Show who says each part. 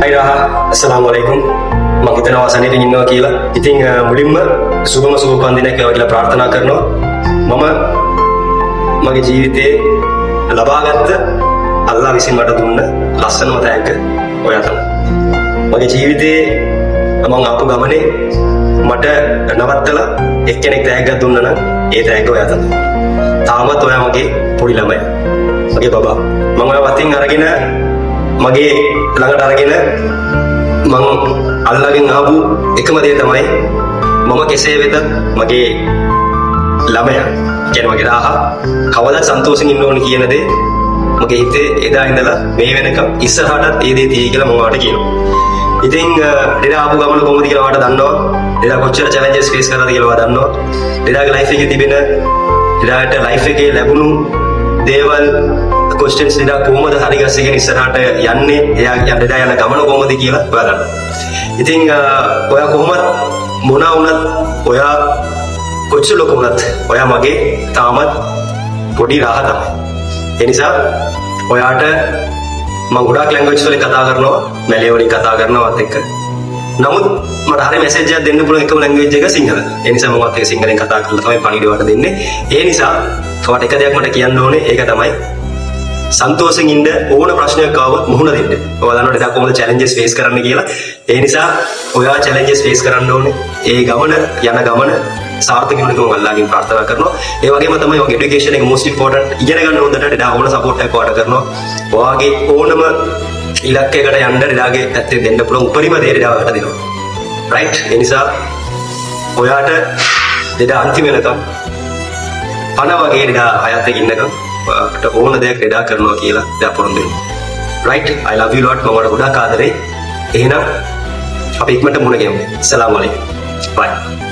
Speaker 1: හයි රහා, අස්සලාමු අලයිකුම්. මං හිතනවා සනීපෙන් ඉන්නවා කියලා. ඉතින් මුලින්ම සුබම සුබ උපන් දිනයක් වේවා කියලා ප්‍රාර්ථනා කරනවා. මම මගේ ජීවිතේ ලබාගත්ත, අල්ලා විසින් මට දුන්න ලස්සනම තෑග්ග ඔයා තමයි. මගේ ජීවිතේ මං ආපු ගමනේ මට නවත්තලා එක්කෙනෙක් තෑග්ගක් දුන්නා නම් ඒ තෑග්ග ඔයා තමයි. තාමත් ඔයා මගේ පොඩි ළමයා. මගේ බබා. මං ඔයාව අතින් අරගෙන, මගේ ළඟට අරගෙන, මං අල්ලාගෙන් අහපු එකම දේ තමයි මම කෙසේ වෙතත් මගේ ළමයා කියන්නේ මගේ රාහා කවදාත් සන්තෝෂෙන් ඉන්න ඕන කියන දේ මගේ හිතේ එදා ඉඳලා මේ වෙනකම් ඉස්සරහටත් ඒ දේ තියෙයි කියලා මම ඔයාලට කියනවා. ඉතින් ඩෙඩා ආපු ගමන කොහොමද කියලා ඔයාලට දන්නවා. ඩෙඩා කොච්චර චැලෙන්ජස් ෆේස් කරාද කියලා ඔයා දන්නවා. ඩෙඩාගේ ලයිෆ් එකේ තිබෙන, ඩෙඩාට ලයිෆ් එකේ ලැබුණු දේවල්, ක්වෙස්චන්ස්, ඩෙඩා කොහොමද හරි ගස්සගෙන ඉස්සරහට යන්නේ, එයා ඩෙඩා යන ගමන කොහොමද කියලා ඔයා දන්නවා. ඉතින් ඔයා කොහොමත් මොනා වුණත්, ඔයා කොච්චර ලොකු වුණත්, ඔයා මගේ තාමත් පොඩි රාහ තමයි. ඒ නිසා ඔයාට මම ගොඩාක් ලැන්ග්වේජ් වලින් කතා කරනවා, මැලේ වලින් කතා කරනවා ඔයත් එක්ක. නමුත් මට හරි මැසේජ් එකක් දෙන්න පුළුවන් එකම ලැන්ග්වේජ් එක සිංහල. ඒ නිසා මම ඔයත් එක්ක සිංහලෙන් කතා කරලා තමයි පණිවිඩය ඔයාට දෙන්නේ. ඒ නිසා ඔයාට එක දෙයක් මට කියන්න ඕනේ, ඒක තමයි සන්තෝෂෙන් ඉන්න. ඕන ප්‍රශ්නයක් ආවොත් මුහුණ දෙන්න. ඔයා දන්නවා එදා කොහොමද චැලෙන්ජස් ෆේස් කරන්න කියලා. ඒ නිසා ඔයා චැලෙන්ජස් ෆේස් කරන්න ඕනේ. ඒ ගමන යන ගමන සාර්ථක වෙන එක මම අල්ලාගෙන් ප්‍රාර්ථනා කරනවා. ඒ වගේම තමයි ඔයාගේ එඩියුකේෂන් එක මොස්ට් ඉම්පෝටන්ට්. ඉගෙන ගන්න හොඳට. එදා ඕන සපෝට් එකක් ඔයාට කරනවා. ඔයාගේ ඕනම ඉලක්කයකට යන්න එදාගේ පැත්තෙන් දෙන්න පුළුවන් උපරිම දේ එදා ඔයාට දෙනවා. රයිට්? ඒ නිසා ඔයාට දෙදා අන්තිම වෙනකම් පණ වගේ එදා හයත් එක්ක ඉන්නකම් ඔයාට ඕන දෙයක් එදා කරනවා කියලා එදා පොරොන්දු වෙනවා. Right, I love you lot. මම ඔයාලට ගොඩාක් ආදරේ. එහෙනම් අපි ඉක්මනට මුණ ගැහමු. අස්සලාමු අලයිකුම්. Bye.